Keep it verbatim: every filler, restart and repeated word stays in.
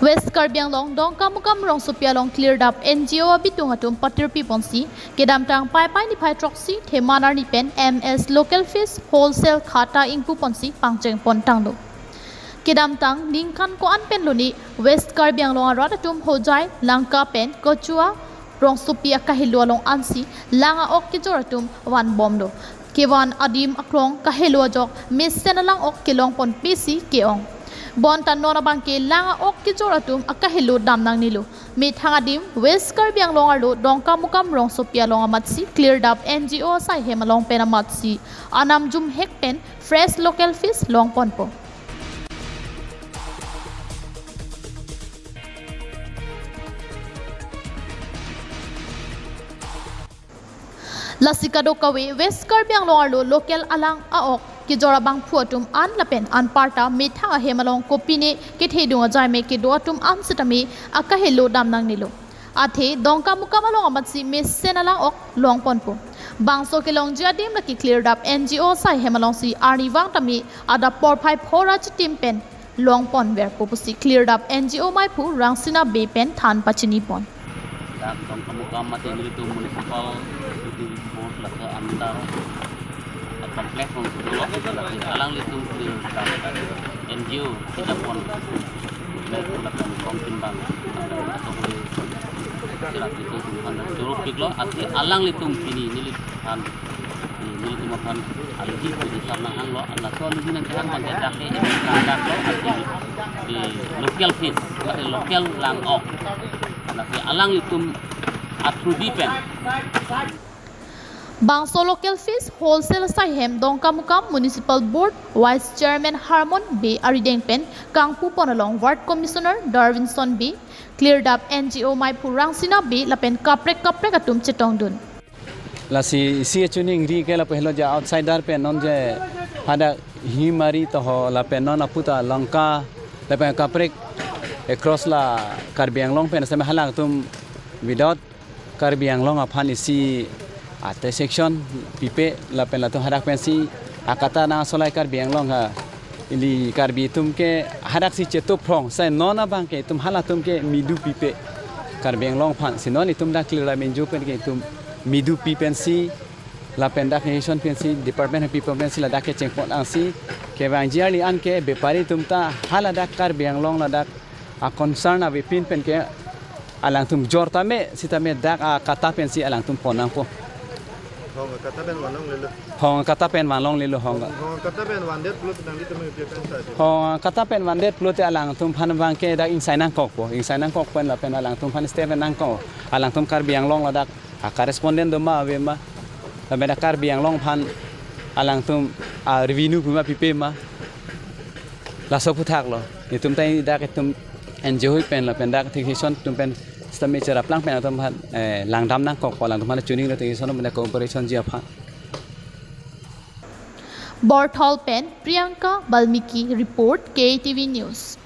West Karbi Anglong Dongkamukam rongsopi along Klirdap N G O abitung atum patirpi ponsi, kedamtang Paipai niphai throksi Theman arni pen M S Local Fish Wholesale khata ingpu ponsi pangcheng pon tanglo. Kedamtang ningkan ko-an pen luni West Karbi Anglong arat atum Hojai, Langka pen Kachua rongsopi akahelo along ansi lang a-ok kejor atum van bomlo. Kevan adim aklong kahelo ajok mesen alang ok kelong ponpe si ke-ong. Bonta non abangke lang a-ok kejor atum akahelo dam nangnelo. Methang adim West Karbi Anglong arlo Dongkamukam rongsopi along amatsi Klirdap N G O asai hem along pen amatsi anam jumhek pen fresh local fish long ponpo. Lasi kadokave West Karbi Anglong arlo local alang a-ok kejor abangphu atum an lapen anparta methang ahem along kopine kethedung ajaime kedo atum an sitame akahelo dam nangnelo. Athe Dongkamukam along amatsi mesen alang ok long ponpo. Bangso kelongji adim lake Klirdap N G O asai hem alongsi arnivang tame adap porphai phor achitim pen long ponverpo pusi Klirdap N G O maiphu Rangsina Bey pen than pachini pon. Dak Dongkamukam mate nelitum municipal city board laso under a complex along sudo lo, laso alanglitum Klirdap N G O kejapon. Laso lapen kong timbang. Laso kuli serat itu tuhan juruk piklo, athe alanglitum pini neli than, nelitum aphan aliji pudi sarna hanglo, laso aliji nangkehang abangke dak ke ini dak lo, athe di local fish, athe local lang ok. Athe alanglitum atrudi pen. Bangso Local Fish Wholesale asai hem Dongkamukam Municipal Board Vice Chairman Harmon Bey arideng pen kangpu pon along Ward Commissioner Darwinson Bey, Klirdap N G O maiphu Rangsina Bey lapen kaprek kaprek atum chetongdun. Lasi isi chuningri ke lapu helo ja outsider pen non je hadak Himari toho lapen non aputa Langka lapen kaprek across la Karbi Anglong pen seme halangtum without Karbi Anglong aphan isi ate section pipe lapen latum hadak pensi akata nangsolai Karbi Anglong ha ili Karbi atum ke hadak si chetup phrong sai non abangke itum halatum ke midu pipe Karbi Anglong aphan si non itum dak Klirdap N G O pen ke itum midu pi pensi lapen dak nation pensi department pi pensi ladak ke chengpon angsi kevangji arni an ke bepari atum ta haladak Karbi Anglong ladak a concern avepin pen ke alangtum jor tame sitame dak akata pensi alangtum pon nangpo. Hong kata pen vanlonglelo. Hong kata pen vanlonglelo hong. Hong kata pen vandet pulote nanglitum ke pensa. Hong kata pen vandet pulote alangtum aphan abangke dak ingsai nangkokpo. Ingsai nangkok pen lapen alangtum aphan step nangkok. Alangtum Karbi Anglong ladak a correspondent doma avema. Lapen dak Karbi Anglong aphan alangtum a revenue pima pipe ma. Laso aphuthak lo. Itum ta dak itum N G O pen lapen dak thik hison atum pen sitame cheraplang pen atum aphan, eh, langdam nangkokpo alangtum aphan chuning lo thik hison pen cooperation ji aphan. Borthol pen Priyanka Balmiki report, K T V News.